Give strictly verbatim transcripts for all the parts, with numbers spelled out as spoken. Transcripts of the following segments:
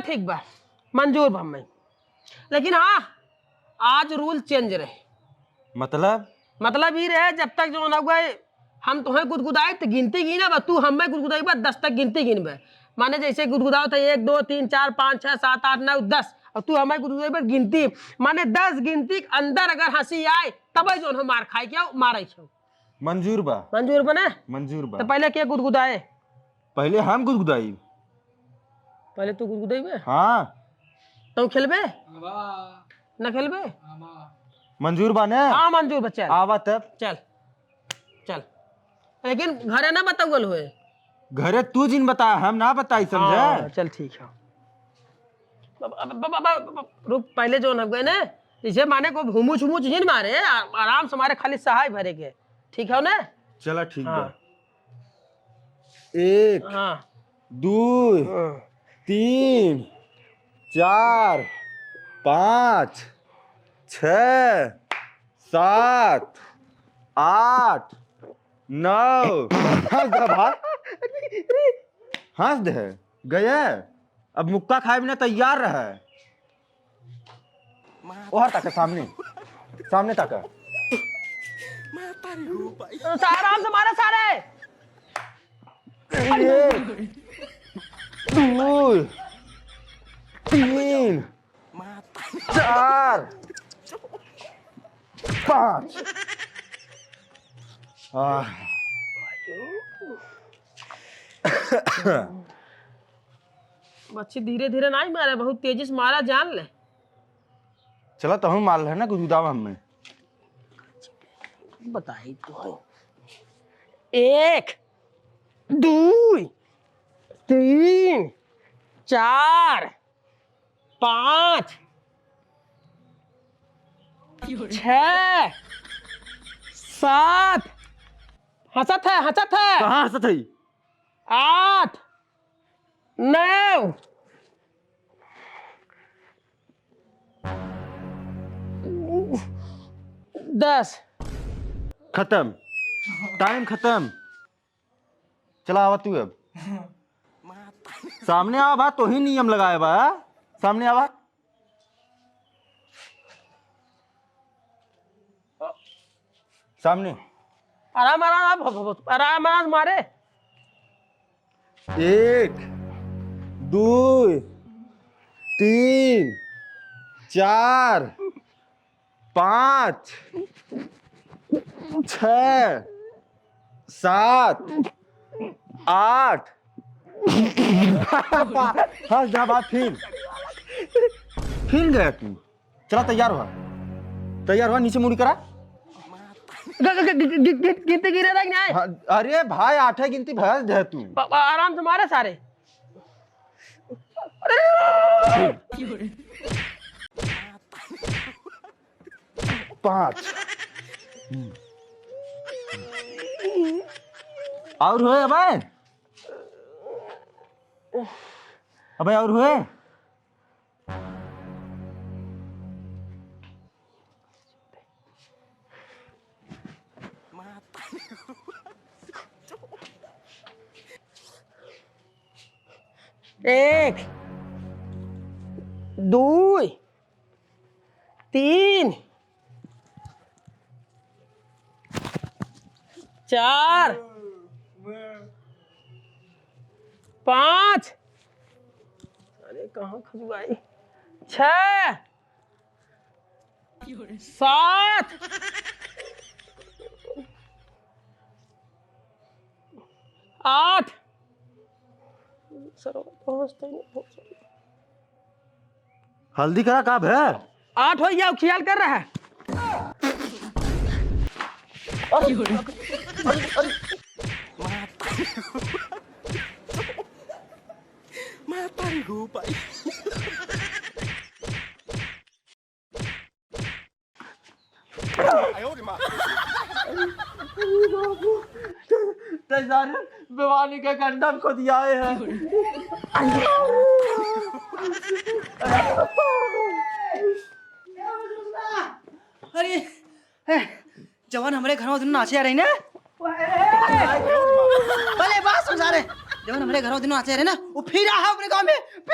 ठीक बा, मंजूर बा हमें। लेकिन हाँ, आज rule change रहे। मतलब? मतलब ई रहे, जब तक जौन हउए हम तोहे गुदगुदाई त गिनती गिनब, तू हमें गुदगुदाई बा दस तक गिनती गिनबे। माने जैसे गुदगुदाओ त एक, दो, तीन, चार, पाँच, छः, सात, आठ, नौ, दस, और तू हमें गुदगुदाई बा गिनती, माने दस गिनती के अंदर अगर हँसी आए, तबे जौन हम मार खाए के आओ, मारे के आओ। मंजूर बा। मंजूर बा ना? मंजूर बा। तो पहले के गुदगुदाए? पहले हम गुदगुदाई। पहले तू गुदगुदाई बे? हाँ। तू खेलबे? आवा। ना खेलबे? आवा। मंजूर बा ने? हाँ, मंजूर बा, चल। आवा तब। चल, चल। लेकिन घरे ना बतावल होए। घरे तू जिन बता, हम ना बताई, समझे? हाँ, चल ठीक है। अब, अब, अब, अब, अब, अब, रुक, पहले जौन हउए ना, जैसे माने को हुमुच हुमुच जिन मारे, आ-, आराम से मारे, खाली सहाय भरे के, ठीक है ना? चला ठीक बा। हाँ। एक, हाँ। दुई, हाँ। तीन, चार, पाँच, छः, सात, आठ, नौ। हँस दे भाई। हँस दे। गए। अब मुक्का खाए बिना तैयार रहे। ओहर तक सामने, सामने तक। सारा आराम से मारा सारे। एक, दुई, तीन, चार, पाँच। आह। बच्ची धीरे धीरे नाहीं मारे, बहुत तेजी से मारा, जान ले। चला, तहूँ मार ले ना, गुदगुदावा हमें। बताई तो है। एक, दुई, तीन, चार, पाँच, छः, सात। हँसत है, हँसत है। कहाँ हँसत है? आठ, नौ, दस। खतम, टाइम खतम। चला आवा तू अब। सामने आवा भा, तोही नियम लगाए बा, हाँ? सामने आवा। सामने। आराम, आराम, आराम, आराम, आराम मारे। एक, दुई, तीन, चार, पाँच, छः, सात, आठ। हँस जा बा फिर। फिर गया तू। चला, तैयार हुआ, तैयार हुआ, नीचे मुड़ी करा। ग-, ग-, ग-, ग-, ग-, ग-, गिनती गिरे रही ना। हाँ, अरे भाई, आठे गिनती भैंस दे तू। ब-, ब-, आराम से मारे सारे। अरे! पाँच। हम्म। और होए अबे? अबे और होए? एक, दुई, तीन, चार, पाँच, अरे कहाँ खजुआई, छः, सात, आठ, सर, पहुँचते ही नहीं, पहुँचते ही नहीं। हल्दी करा का भे? आठ हो गया, ख्याल कर रहा है। अरे, अरे, अरे। माता रे गो भाई। ते सारे बेवानी के गंडम को दिया है। अरे, जवन हमरे घरवा दुनो नाचे आ रही ना, पहले बात सुन सारे, जवन हमरे घरवा दुनो नाचे आ रही ना, वो फिर आ हमरे गाँव में।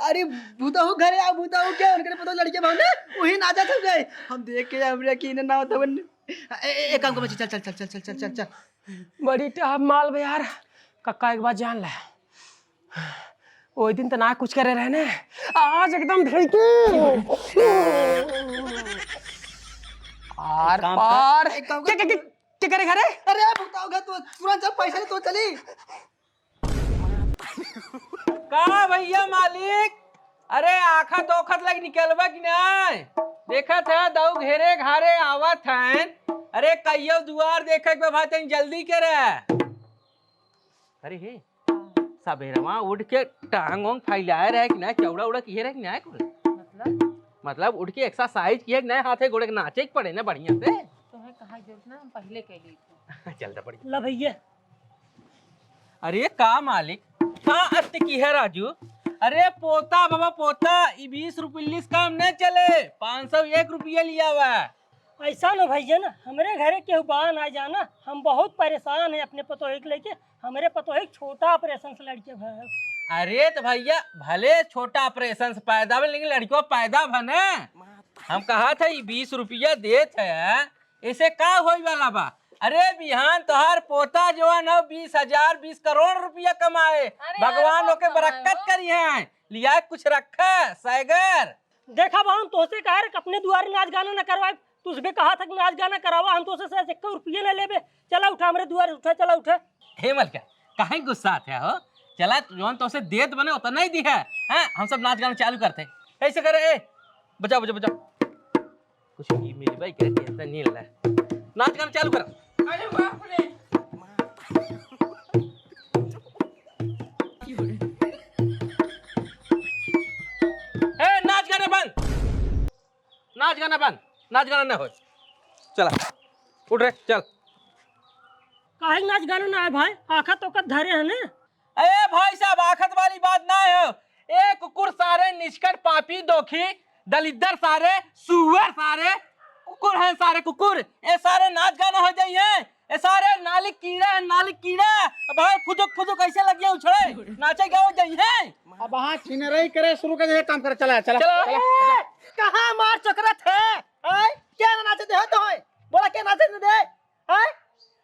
अरे भूतऊ घरे आओ, भूतऊ के उनके पता लड़के भाव ने वही नाचत हो गए। हम देख के हमरे की ना होता बन। ए, ए, एक काम कर, चल, चल, चल। बड़ी टहब माल बे यार। कक्का एक बात जान ले, ओई दिन त ना कुछ करे रहे ने, आज एकदम भिड़की। आर काम कर। पार। एक काम कर। के, के, के, के करे घरे? अरे भूतऊ घर तो तुरंत चल, पैसा ले तो चली। का भैया मालिक, अरे आखत ओखत लग निकलबा कि नाय? देखत है दऊ घेरे घारे आवत हैं। अरे कहियो दुआर देखे के भाई तनी जल्दी करे। अरे हे, सबेरवा उठ के टांग ओंग फैलाए रहे कि नाय, चौड़ा उड़ा किए रहे कि नाय कुल? मतलब? मतलब उठ के एक्सरसाइज किए कि नाय, हाथे गोड़े के नाचे के पड़े ना बढ़िया से। तुम्हें कहाँ जरूरत ना, हम पहले कह ली थी। चल तो पड़ी। ला भैया, अरे का मालिक, का अत्त की है राजू? अरे पोता बाबा पोता, ई बीस रुपये लिस काम न चले, पाँच सौ एक रुपया लिया हुआ। ऐसा न भैया ना, हमरे घरे केहू बा ना जाना, हम बहुत परेशान है अपने पतोहिक लेके। हमरे पतोहिक छोटा ऑपरेशन से लड़के भय। अरे तो भैया भले छोटा ऑपरेशन से पैदा भय, लेकिन लड़को पैदा भय ना। हम कहा था ई बीस रुपया देत है, इसे का होई वाला बा? अरे बिहान तोहार पोता जवन हो बीस हजार, बीस करोड़ रुपया कमाए, अरे भगवान यार, ओके बहुत बरकत कमाए हो। करी है, लिया कुछ रखा सैगर। देखा बा, हम तोसे कहा रे, अपने दुआरे नाच गाना न करवाए, तुझे कहा था कि नाच गाना करावा, हम तोसे से एक रुपया न लेबे। चला उठा, हमरे दुआरे उठा, चला उठा। हे मलका, काहे गुस्सा आते हो? चला जवन तोसे देत बने उतना ही दी है, हैं? हम सब नाच गाना चालू करते। ऐसे करे, ए, बजाओ, बजाओ, बजाओ। कुछ ई मिलबे करे, टेंशन नहीं ले। नाच गाना चालू कर। अरे बाप रे। ए, नाच गाना बंद। नाच गाना बंद। नाच गाना ना होय। चला। उठ रे, चल। काहे नाच गाना ना है भाई? आखत ओखत धरे है ना? अरे भाई साहब, आखत वाली बात ना है। ए कुकुर सारे, निष्कट, पापी, दोखी, दलिद्दर सारे, सुअर सारे, कुकुर हैं सारे, कुकुर। ए सारे नाच गाना हो जाई है। ए सारे नाली कीड़ा है, नाली कीड़ा। अब भाई फुजुक फुजुक ऐसे लगिए उछड़े, नाचे गावे जाई है। अब हाँ छिनरई करे शुरू कर दे, काम कर, चला, चला, चला। चला। ए, कहाँ मार चकरत है? आय, क्या नाचे दे हो तो है? बोला क्या नाचे दे? हैं?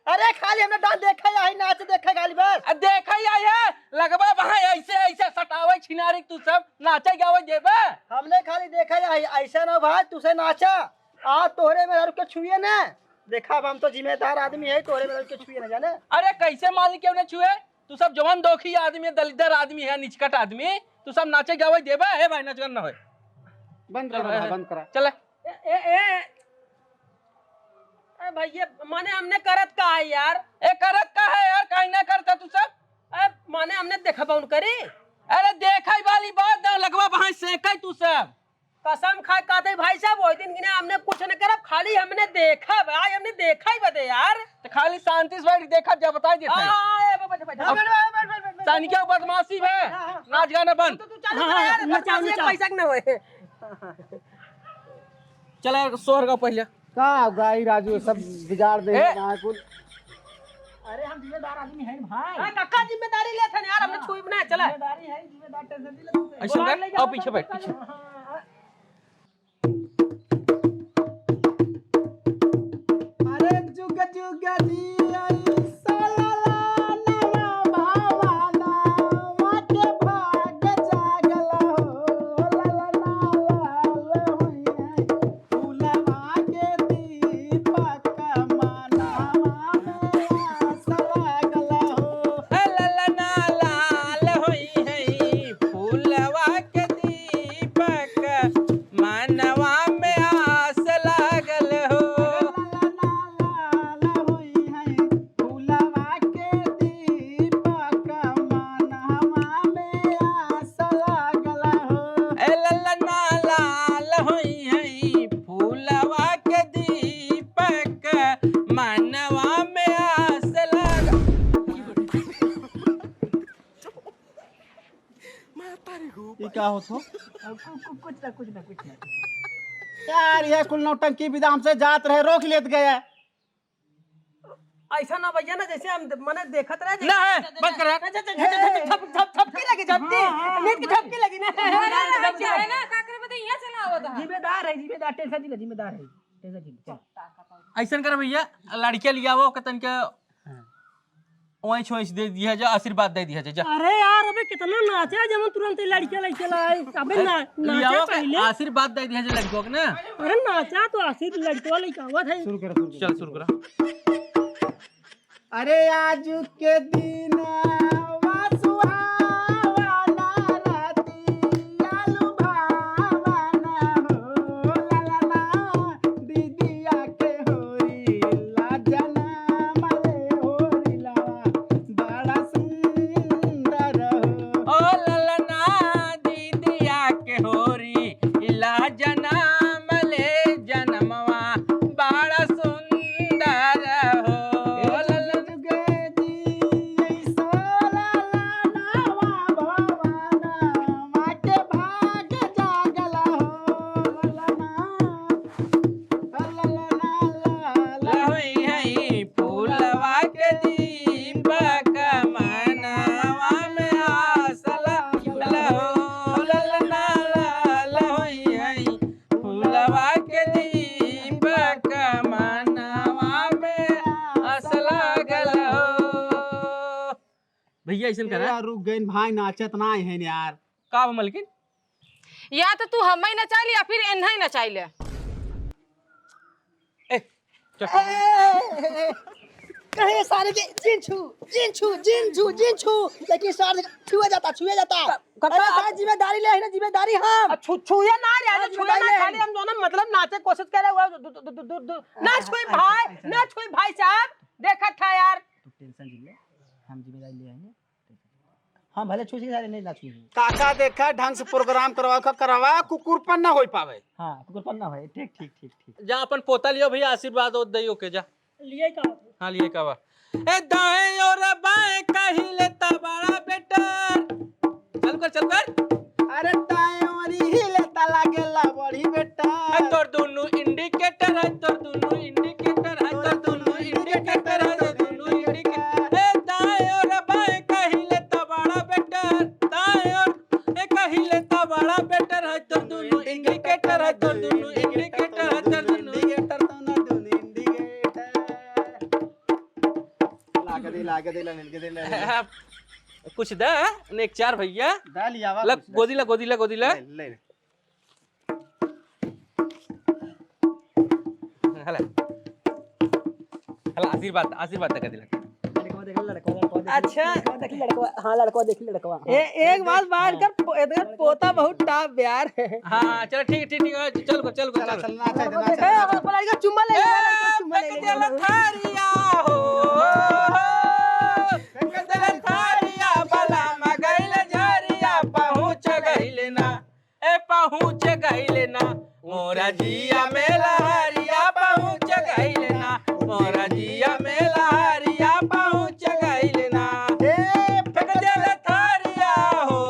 अरे खाली हमने डांस देखा या है, नाच देखा खाली बस। आ देखा या है, लगबा वहाँ ऐसे ऐसे सटावे छिनारी तू सब नाचे गावे जेबे। हमने खाली देखा या है, ऐसे ना भाई तू से नाचा। आ तोहरे में रुक के छुए ना। देखा अब हम तो जिम्मेदार आदमी है, तोहरे में रुक के छुए ना जाने। अरे कैसे मालिक क्यों ना छुए? तू सब जवान दोखी आदमी है, दलिद्दर आदमी है, निचकट आदमी, तू सब नाचे गावे जेबे। हे भाई नाच गाना ना होए। बंद चल करा भाई, भाई, बंद करा। चल। ए, ए, ए, ए भैया, माने हमने करत का है यार? ए, करत का है यार? काहे ना करता तू सब? ए, माने हमने देखा बाउन करी? अरे, देखई वाली बात ना, लगवा भाई से कही तू सब। कसम खाए कहते भाई साहब, वही दिन गिने हमने कुछ न करब, खाली हमने देखा, आज हमने देखा ही बदे यार। तो खाली शांति से बैठ के देखा, जब बताई देते हैं। हाँ, ए, बैठ, बैठ, बैठ। अब बैठ, बैठ, बैठ, बैठ, बैठ। तनिका बदमाशी में हाँ, हाँ। नाच गाना बंद। तू, तू चालू हाँ, कर यार, हाँ, नचाओ, बदमाशी एक नचाओ। पैसा के ना होए। चला यार, सोहर गाओ पहले। का गाई राजू, सब बिगाड़ दे ए! ना कुल। अरे हम जिम्मेदार आदमी हैं भाई। अरे कक्का जिम्मेदारी लेत हन यार, हमने हाँ, छुई ना, चला। जिम्मेदारी है, जिम्मेदार टेंशन नहीं लेते। ऐसे कर, आओ पीछे बैठ, पीछे। हाँ, हाँ, हाँ। अरे जुग जुग जिया ई सललनवा भवनवा के भाग जागल हो, ललना लाल होई है। फुलवा के दीपक मनवा में आस लागल हो। ए ललना लाल होई है, फुलवा के दीपक मनवा में आस लागल हो। ललना लाल होई है, फुलवा के दीपक मनवा में आस लागल हो। ए ललना लाल होई है, फूलवा के दीपक मनवा में आस लाग। ई का होत हो? कु-, कु-, कुछ ना, कुछ ना, कुछ ना। यार, ये कुल नौटंकी विदा हमसे जात रहे, रोक लेत गए। ऐसा ना भैया ना, जैसे हम मने देखत रहे, ना है, बंद कर यार। अच्छा, अच्छा, अच्छा, अच्छा, अच्छा, झप-, झप-, झपकी लगी, झपकी। हाँ, हाँ, नेट की हाँ। झपकी लगी ना। अरे, अरे, अरे, झपकी लगी। है ना, का करे बता, यहाँ चला आवत है। जिम्मेदार है, जिम्मेदार, tension जिला, जिम्मेदार है। Tension जिला, चल। ऐसन कर भैया, लड़किया लियावो, ओके तनिका हाँ। ओइछ ओइछ दे दिया जा, आशीर्वाद दे दिया जा, जा। अरे यार, अबे कितना नाचा, जब तुरंत ही लड़किया लइके लाए। अबे ए, ना, नाचा लियावो के पहले। आशीर्वाद दे दिया जा लड़कियों के ना। अरे नाचा तो आशीर्वाद लड़कियों लइके आवत है। शुरू करो, शुरू करो। चल, शुरू करो। अरे आज के दिन सुहावना राती आलू भावना हो ललना दीदिया के होई ला जनम ले होरी लावा बड़ा सुंदर हो। ओ ललना दीदिया के होरी ला जनम ले जनमवा बड़ा सुंदर हो। ए ललना जुगे जी, ऐसो ललनवा भवनवा के भाग जागल हो ललना। लहुई हई फूलवा के दीपक मनवा में आस लागल हो ललना, लहुई हई फूलवा के दीपक मनवा में आस लागल हो। भैया, ऐसन करा। यार, रुक गइन भाई, नाचत ना है यार। का बा मलकिन? या तो तू हम्मे नचाइल या फिर एन्हे नचाइल। ए, चल। ए, ए, ए, ए, कहे सारे के जिन छू, जिन छू, जिन छू, जिन छू, लेकिन सारे छुआ जाता, छुआ जाता। क-, क-, अरे, का सारे जिम्मेदारी ले है ना, जिम्मेदारी हम। आ, छू-, छुए ना रे, हाँ, अरे, छुए ना, जिम्मेदारी ले। खाली हम दोनों मतलब नाचे कोशिश करे हुआ, दु-, दु-, ना छुई भाई, ना छुई भाई साहब, देखत था यार। तू tension जिन ले, हम जिम्मेदारी ले आएंगे। हाँ, भले छुई सारे नहीं ना छुई। काका देखा, ढंग से program करवा, का करवा, कुकुर पर ना होई पावे। हाँ, कुकुर पर ना होई। ठीक, ठीक, ठीक, ठीक। जा अपन पोता लियो भैया, आशीर्वाद और दइयो के जा। लिए का? हाँ, लिए का बा। ए दाएं और बाएं कहिले त बड़ा better। चल कर, चल कर। अरे दाएं ओरी हिले त लागेला बड़ी better। ए तोर दुनु indicator है, तोर दुनु indicator है, तोर दुनु indicator है, तोर दुनु indicator। ए दाएं और बाएं कहिले त बड़ा better। दाएं और ए कहिले त बड़ा better है, तोर दुनु indicator है, तोर दुनु indicator है, तोर दुनु indicator, तोर दुनु indicator। लागे दे, लागे दे, लागे दे, लागे दे। कुछ दा, नेक चार भैया। दा लियावा ला, कुछ दा। गोदी ला, गोदी ला, गोदी ला। ले, ले। हला। हला, आशीर्वाद, आशीर्वाद तक दिला। लड़कवा देख, लड़कवा, लड़कवा देख। अच्छा। लड़कवा देख, लड़कवा। हाँ, लड़कवा देख, लड़कवा। ए-, एक बात बात कर, पो-, एकर पोता बहुत top यार। हाँ, हाँ, चलो, ठीक, ठीक, ठीक, चल को, चल को, चला, चल। चलना चाहिए, चलना चाहिए। ए, अब लड़का चुम्मा ले ले, ए, लड़का चुम्मा ले ले। फेंक देला थारिया हो, फेंक देला थारिया, बलम गइल झरिया, पहुँच गइल ना, ए, पहुँच गइल ना, मोरा जिया में लहरिया, पहुँच गइल ना, मोरा जिया में लहरिया, पहुँच गइल ना। ए, फेंक देला थारिया हो,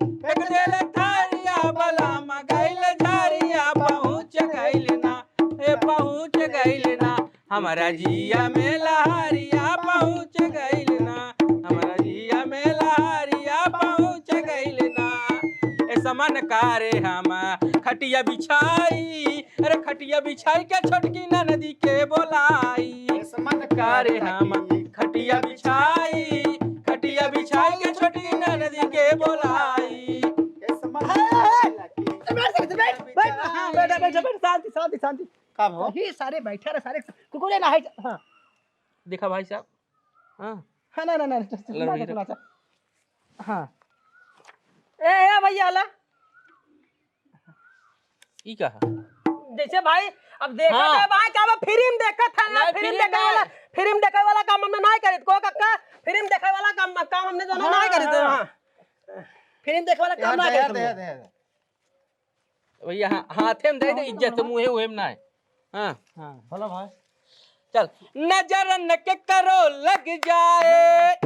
फेंक देला थारिया, बलम गइल झरिया, पहुँच गइल ना, ए, पहुँच गइल ना, हमरा जिया में लहरिया पहुँच गइल ना, हमरा जिया में लहरिया पहुँच गइल ना। ए समन करे हम खटिया बिछाई, अरे खटिया बिछाई के छोटकी ननदी के बोलाई। ए समन करे हम खटिया बिछाई, खटिया बिछाई के छोटकी ननदी के बोलाई। ए समन हे, हे, हे। बैठ, बैठ, बैठ, बैठ, हाँ, बैठ, बैठ, बैठ, शांति, शांति, शांति। का भो? कहीं सारे बैठा रहे, सारे कुकुरे ना है। हाँ। देखा भाई साहब? हाँ। हाँ, ना, ना, ना, ना, चल, चल, चलो, ना, भैया। चल, चल, चल। हाँ। ए, ए, भैया, हला। ई का है? जैसे भाई, अब देखा हाँ। था भाई, का अब फिल्म देखा था ना, नहीं, फिल्म फिल्म देखे वाला, नहीं। फिल्म देखे वाला काम हमने नहीं करित। को कक्का, फिल्म देखे वाला काम, काम हमने दोनों हाँ, नहीं करित। हाँ। हाँ। फिल्म देखे वाला काम यार, नहीं दे, करित यार, दे, हमने। दे, दे। भैया, हा-, हाथे में दे दे, इज्जत मुँहे उहे में ना है। हाँ। हाँ, बोलो भाई। चल। नजर न के करो लग जाए,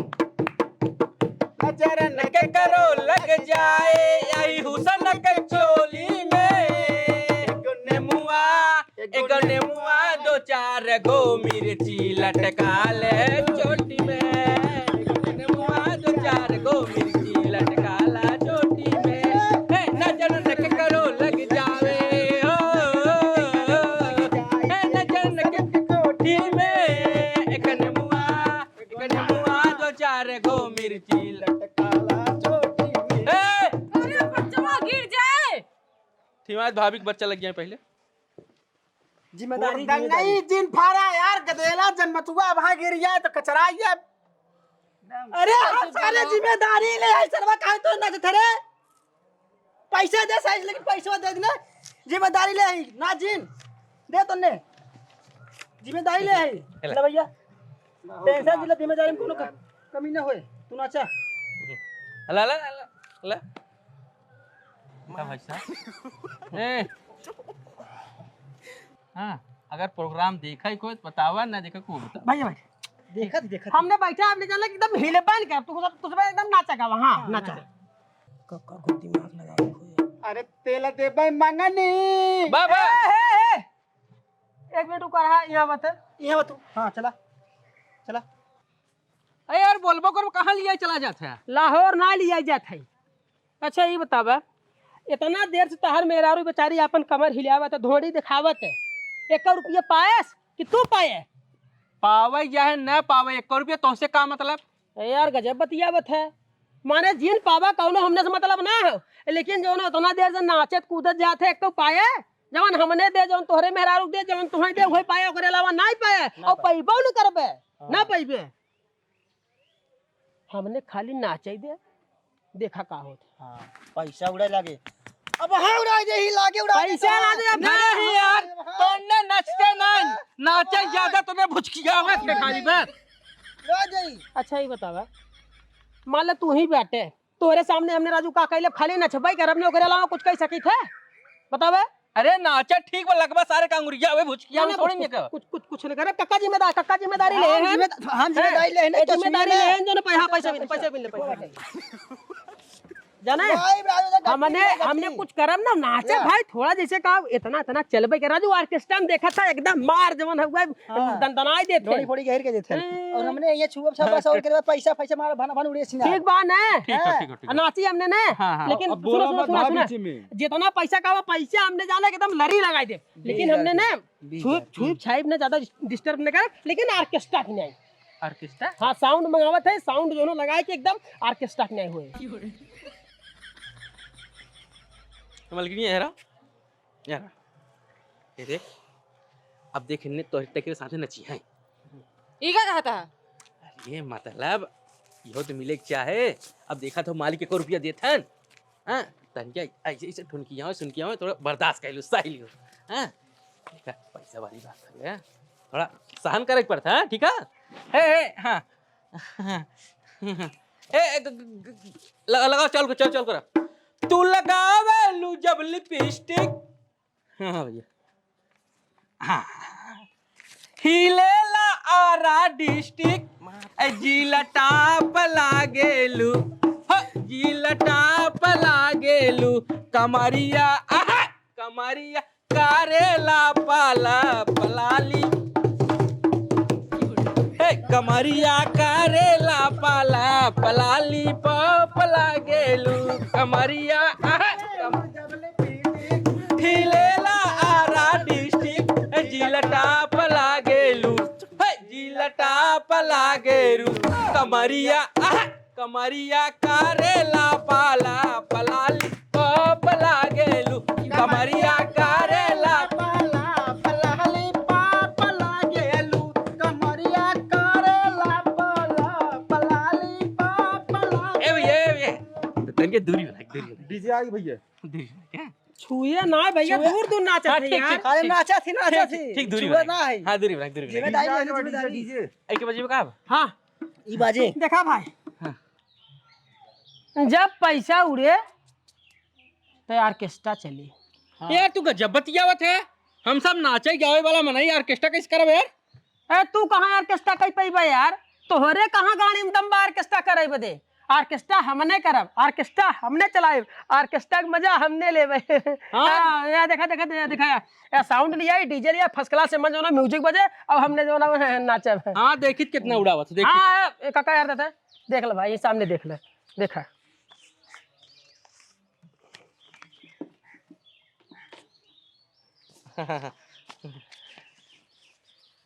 नजर न के करो लग जाए, यही हुसन के चोली में। नेमुआ दो चार गो मिर्ची लटका ले चोटी में, नेमुआ दो चार गो मिर्ची लटका ला चोटी में। हे, नजर न केकरो लग जावे हो, हे, नजर न के कोठी में। एक नेमुआ, एक नेमुआ दो चार गो मिर्ची लटका ला चोटी में। हे! अरे बच्चवा गिर जाए। थी आज भाभी के बच्चा लग गया पहले। जिम्मेदारी, और जिम्मेदारी। नहीं, जिन फारा यार, गदेला, जनमतुआ, वहाँ गिर जाए तो कचरा ही है। अरे, हम सारे जिम्मेदारी ले आई, सरवा काहे तो ना थे रे? पैसे दे साइज, लेकिन पैसवा दे देना। जिम्मेदारी ले आई, ना जिन। दे तन्ने। जिम्मेदारी ले आई। ले भैया। टेंशन जिला जिम्मेदारी में कोनो क-, कमी ना होए। तू नाचा। ला, ला, ला, ला, ला। का भाई साहब? ए। हाँ, अगर प्रोग्राम देखा ही कोई तो बतावा, ना देखा कोई बता। भैया, भाई, देखा थी, देखा थी। हमने बैठा, हमने जाना कि एकदम हिले बन के, तू सब, तू सब एकदम नाचा गावा, हाँ, हाँ, नाचा। नाचा। कक्का को दिमाग लगावे कोई। अरे तेला देबे मंगनी। बाबा। ए, हे, हे। एक मिनट रुका रहा, यहाँ बता। यहाँ बता। हाँ, चला। चला। अरे यार, बोलबो करो, कहाँ लिया चला जात है? लाहौर ना लिया जात है। अच्छा, ई बतावा, इतना देर से तहार मेहरारू बेचारी आपन कमर हिलावत है, धोड़ी देखावत है, एक रुपया पाएस कि तू पाए? पावे चाहे न पावे, एक रुपया तोहसे का मतलब? ए यार, गजब बतियावत है। माने जिन पावा कौनो हमने से मतलब ना हो, लेकिन जौन उतना देर से नाचत कूदत जात है, एक तो पाए, जवन हमने दे, जवन तोहरे मेहरारू दे, जवन तुहें दे, उहे पाए, ओकरे अलावा नाहीं पाए, ना और पाए। पइबो न करबे, हाँ। ना पइबे। हमने खाली नाचे दे, देखा का होत। हाँ, पैसा उड़ाए लागे। अब हाँ उड़ाए दे, ही लागे उड़ाए दे पैसा तो। ना दे, अब नहीं यार, हाँ। तो ने नचते नहीं, नाचे ज्यादा तो ने भुचकियावे के खाली बस। उड़ाए दे। अच्छा, ई बतावा, मान ले तू ही बाटे, तोहरे सामने हमने राजू का कहले, खाली नचबे करब ने, ओकरे अलावा कुछ कह सकी थे? बतावे। अरे नाचा ठीक बा, लगबा सारे कांगुरिया, अबे भुचकिया ना, में ना, छोड़ेंगे कुछ, का? कुछ, कुछ, कुछ नहीं करे। कक्का जिम्मेदार, कक्का जिम्मेदारी ले हम हैं। जिम्मेद-, हम हाँ, जिम्मेदारी ले हैं, ए, जिम्मेदारी ले हैं, जो ना पै-, हाँ, पैसा भी, पैसा भी ले, पैसा भी। जाना है? भाई, राजू, हमने, हमने कुछ करब ना, नाचे ना। भाई, थोड़ा जैसे का, इतना, इतना चलबे के। राजू, orchestra में देखा था, एकदम मार जवन है, हाँ। दन-, दनाई देते। ढोड़ी फोड़ी घेर के देते हैं। हाँ। और हमने ये छुआ छापा सा और के बाद पैसा, पैसा मारा, भाना, भाना उड़े सीना। ठीक बा ना? ठीक है, हाँ। ठीक है, ठीक है। नाची हमने ना, हाँ, हाँ। लेकिन अब सुनो, बोला सुनो, मत सुनो, भाभी सुनो। जी में। जितना पैसा का बा, पैसा हमने जाना एकदम लरी लगाई दे। लेकिन बीस हजार हमने ना, बीस छुप, हजार। छुप छाप ना ज्यादा disturb न करे, लेकिन orchestra भी नहीं। Orchestra? हाँ, sound मंगावत है, sound जो है ना लगाए के एकदम orchestra भी नहीं हुए। मलकिनी, ये रहा, ये रहा। ये देख, अब देख, इनने तो तेरे साथ नची है। ई का कहता है? अरे मतलब, इहो तो मिले के चाहे। अब देखा तो मालिक एको रुपया देत हन। हाँ, तनिका ऐसे, ऐसे ठुनकियावे, सुनकियावे, थोड़ा बर्दाश्त कर लो, सह लो। हाँ, ठीक है, पैसा वाली बात है, हाँ? थोड़ा सहन करे के पड़ता है, ठीक है? हे, हे, हाँ। ए, ए, ग-, ग-, ग-, लगा, लगाओ, चालू कर, चल, चालू कर। तू लगावेलू जब lipstick। हाँ, हाँ भैया। हाँ। हिलेला आरा district, ए जिला top लागेलू, हो, जिला top लागेलू, कमरिया, आहा, कमरिया करेला पाला पलाली, हे, कमरिया करेला पाला पलाली, पप लागेलू, कमरिया, आहा, कम-, हिलेला आरा district, जिला top लागेलू, हे, जिला top लागेलू, कमरिया, आहा, कमरिया करेला पाला पलाली, पप लागेलू, कमरिया करेला पाला पलाली, पप लागेलू, कमरिया करेला पाला पलाली, पप लागेलू। ए भैया, ए भैया, तनिके दूरी बना, दूरी बना। DJ आ गई भैया। दूरी बना, क्या? छुए ना भैया, छुए। दूर दूर नाचत हाँ, है ठीक, यार। ठीक, अरे ठीक। नाचा थी, नाचा ठीक, थी। ठीक, दूरी छुए बना। ना है। हाँ, दूरी बना, दूरी बना। जिम्मेदारी DJ नहीं, आ गया, जिम्मेदारी। DJ। एक बजे का? हाँ। ई बाजे। देखा भाई। हाँ। जब पैसा उड़े, तो orchestra चली। हाँ। यार, तू गजब बतियावत है। हम सब नाचे गावे वाला मनई, orchestra कैसे करब यार? ए, तू कहाँ orchestra कई पइबा यार? तोहरे कहाँ गाड़ी में दम बा orchestra करे बदे? ऑर्केस्ट्रा हमने करब, ऑर्केस्ट्रा हमने चलाएब, ऑर्केस्ट्रा के मजा हमने लेबे। हाँ। हाँ, या देखा, देखा, या देखा, या, या साउंड लिया, डीजे लिया, फर्स्ट क्लास से मन जौना म्यूजिक बजे, अब हमने जौना नाचब। हाँ, देखित कितना उड़ावत, देखित। हाँ, ए, काका यार, देख ले भाई, ये सामने देख ले, देखा।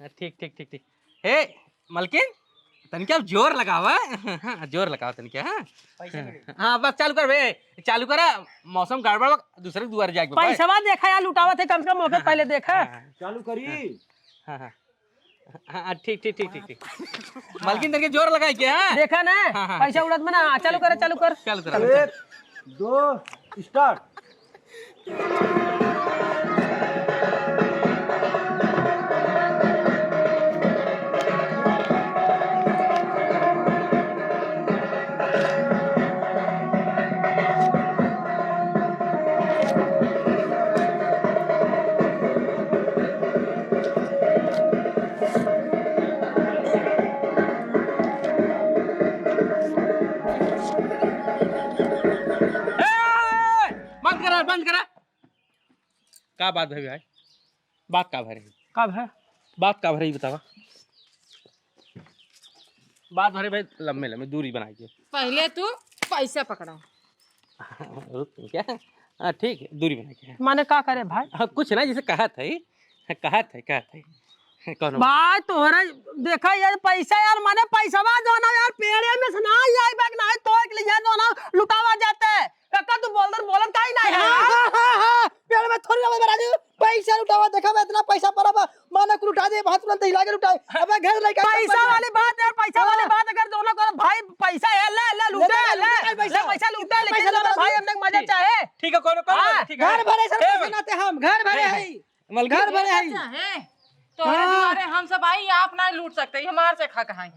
ठीक, ठीक, ठीक, ठीक। हे, मलकिन, तनिका जोर लगावा। जोर लगावा तनिका, हाँ? पैसा मिले। हाँ, बस चालू कर बे, चालू करा। मौसम गड़बड़ बा, दूसरे दुआर जाके बा। पैसवा देखा यार, लुटावत है, कम से कम मौके हाँ, पहले देखा। हाँ, हाँ। चालू करी। हाँ, हाँ। हाँ, हाँ, ठीक, ठीक, ठीक, ठीक, ठीक। मलकिन, तनिका जोर लगाई के, हाँ? देखा ना? हाँ, हाँ, पैसा ठीक। उड़त में ना, चालू कर, चालू कर। चालू कर। एक, दो, स्टार्ट। ए, बंद करा, बंद करा। का बात भई भाई? बात का भई रही? का भई? बात का भई रही बतावा। बात भरे भाई लम्बे लम्बे दूरी बनाई के। पहले तू पैसा पकड़ा। रुक, क्या? हाँ, ठीक है, दूरी बनाई के। माने का करे भाई? हाँ, कुछ ना, जैसे कहत है, कहत है, कहत है। कौनो भाई, तोहरा देखा यार, पैसा यार, माने पैसवा जौना यार, पेड़े में से ना आई बा कि ना, तोड़ के लिया जौना, लुटावा जाते। काका, तू बोल दर, बोलत काहे नाही है? हाँ, हाँ, हाँ, हाँ, पेड़ में थोड़ी रहे बा राजू, पैसा लुटावा, देखा बा, इतना पैसा पड़ा बा, माने कुल उठा दे, हाथ तुरंत हिला के लुटाए। अबे घर लेके पैसा वाली बात यार, पैसा वाली बात अगर दोनों करो, भाई, पैसा है, ले, ले, लूटे, ले, ले, ले, ले, पैसा। ले, पैसा लूटे, लेकिन पैसा दोनों लूटे। भाई, हमने मजा चाहे। ठीक है, कौन, कौन, हाँ। ठीक है। घर भरे सब ए पैसे भाई। नाते हम, घर भरे ए भाई। हैं। मलकिन? घर भरे हैं। अच्छा है, तोहरे हाँ। दुआरे हम सब आई, आप ना लूट सकते, ये हमार से खा कहाँ है?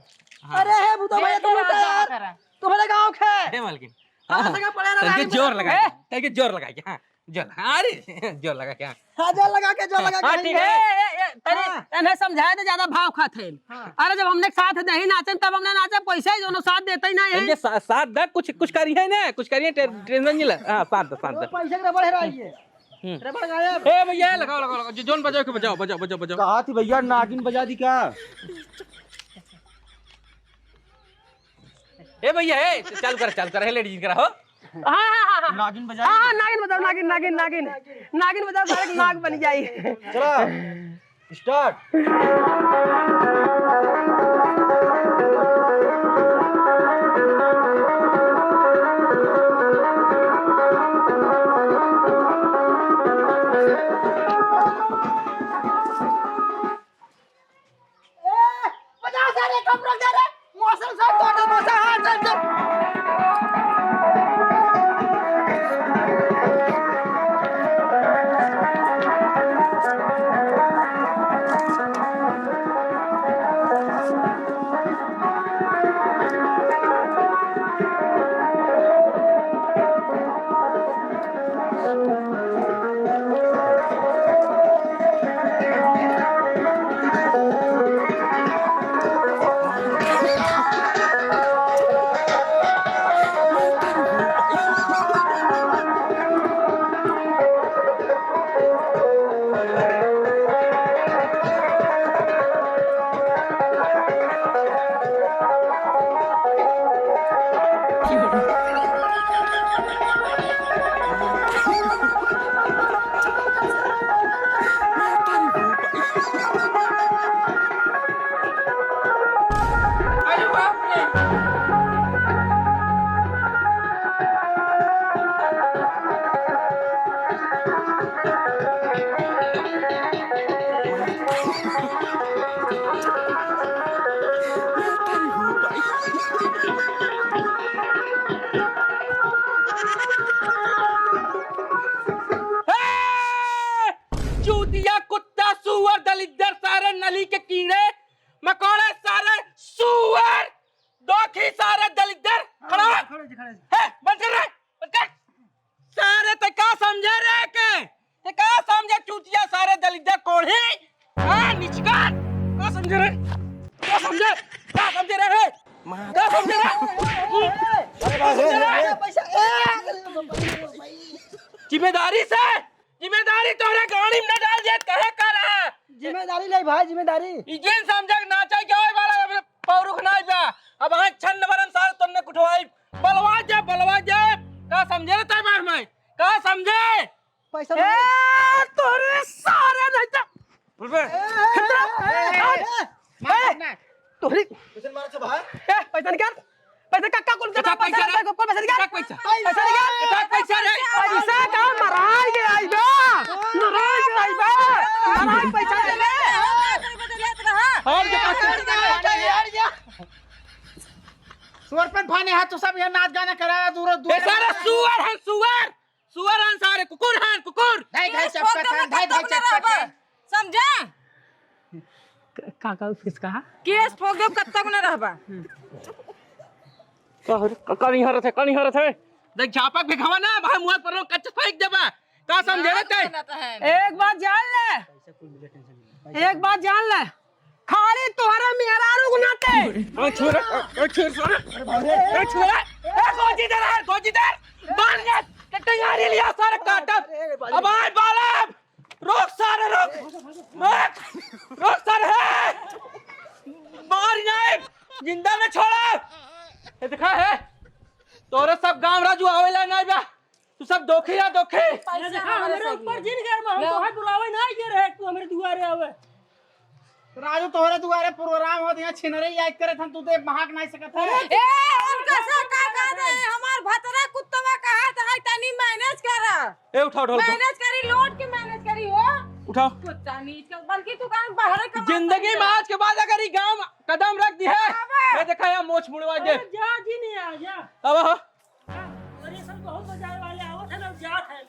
हाँ। अरे हे भूता भैया, देख तुम के लूटा राजा यार। करा। तुम्हारे गाँव के। हे मलकिन। हाँ, हाँ। सगा पड़े रहा तनके है जोर इधर। लगा ए? के, तनके जोर लगा के, हाँ, जोर, हाँ, अरे, जोर लगा के, हाँ। हाँ, जोर लगा के, जोर लगा के, हाँ, हाँ, ठीक ए, है। ए, ए, तनी हाँ। इन्हें समझाए तो ज्यादा भाव खात है। हाँ। अरे, जब हमने साथ नहीं नाचन, तब हमने नाचा, पैसा ही दोनों साथ देते ही नहीं है। इनके सा-, साथ दा, कुछ, कुछ करी है ना, कुछ करी है, टे-, टेंशन नहीं ले। हाँ, साथ दा, साथ वो दा। पैसे के रबड़ हेराई है। हम्म। रबड़ गायब। ए भैया, लगाओ, लगाओ, लगाओ। जो-, जोन बजाओ के बजाओ, बजाओ, बजाओ, बजाओ। कहा थी भैया, नागिन बजा दी का? ए भैया, ए, चालू कर, चालू कर, हे लेडीज करा हो। हाँ, हाँ, हाँ, हाँ। नागिन बजा हाँ, दी। हाँ, नागिन बजाओ, नागिन, नागिन, नागिन। नागिन बजाओ, सारे नाग बन जाई। चला। स्टार्ट। ए, बजा सारे, कम रख दे रे। मौसम सब तोड़ दे, मौसम, हाँ, चल, चल। ए! चूतिया, कुत्ता, सुअर, दलिद्दर, सारे नली के कीड़े, मकोड़े, सारे सुअर, दोखी, सारे दलिद्दर, खड़ा हो। खड़े जी, खड़े जी। हे, बंद कर रे, बंद कर। सारे ते का समझे रे के? ते का समझे चूतिया, सारे दलिद्दर कोढ़ी? हाँ, निचकार। का समझे रे? का समझे? का समझे रे, हे? का समझे रे? अरे भाई, अरे, अरे, पैसा, ए, जिम्मेदारी से, जिम्मेदारी तोहरे गाड़ी में न डाल दे, कहे का रहा? जिम्मेदारी ले भाई, जिम्मेदारी। ई जिन समझे के नाचे के होए वाला, अब पौरुख ना बा। अब हाँ, छन्न बरन सारे तन्ने कुठवाई, बलवा जा, बलवा जा। का समझे रे तै बार में? का समझे? पैसा ए, तोरे सारे नहीं तो। बोल बे। ए, ए, ए, ए, ए, ए, तोरे। कैसे मारे छे भाई? ए, पैसा निकाल। पैसा का, का कुल पैसा, पैसा, पैसा रे। पैसा निकाल। पैसा। पैसा निकाल। पैसा, पैसा रे। पैसा का मराई के आई बा। मराई के आई बा। मराई पैसा दे ले। और जो पैसा। सुअर पे भाने हाथ तो सब यहाँ नाच गाना करा, दूर, दूर। ए, सारा सुअर है, सुअर। सुअर हन सारे, कुकुर हन, कुकुर। धाई, धाई, केस ठोक चपका देबे, खान, धाई, धाई, तब न चपका रहबा। खान। समझा? क-, का, का फिस कहा? केस ठोक देबे, कब तक न रहबा? का हो रे? क-, कनी हरत है, कनी हरत है। देख, झापक भी खावा ना, भाई मुँह पर लोग कच्चा फेंक देबा। का समझे रे ते? एक बात जान ले। एक बात जान ले। खाली तोहरा मेहरारू के नाते। ओ छोरा, ओ छोरा, छोरा। ए छोरा, ए गोजीदार, ए गोजीदार। मार ले, टंगारी लिया सारे काटब। अब आज बालम, रोक सारे, रोक। रोक, रोक सारे, हे। मार नहीं, जिंदा न छोड़ा। ये देखा है, तोरे सब गांव राजू आवेला नहीं बा। तू सब दोखी या दोखी। ये देखा, हमरे ऊपर जिन गैर में हम तोहे बुलावे ना ये रहे, तू हमरे दुआरे आवे। राजू, तोहरे दुआरे प्रोग्राम होत, यहाँ छिनरे याद करे थन, तू तो भाग नहीं सकत है। ए, उनका से का कह दे, हमार भतरा कुत्तवा कहा था, तनी मैनेज करा। ए, उठाओ, उठाओ, उठाओ। मैनेज करी, लोड के मैनेज करी हो। उठाओ। कुत्ता नीच का, बल्कि तू काम बाहर कमा जिंदगी में आज के बाद अगर ये गांव कदम रख दी है, आवे। मैं देखा यहाँ मोछ मुड़वा दे। अरे जा जी नहीं आ, जा। अब हो। हाँ, अरे सब बहुत बजाए वाले आवत है ना, जात है।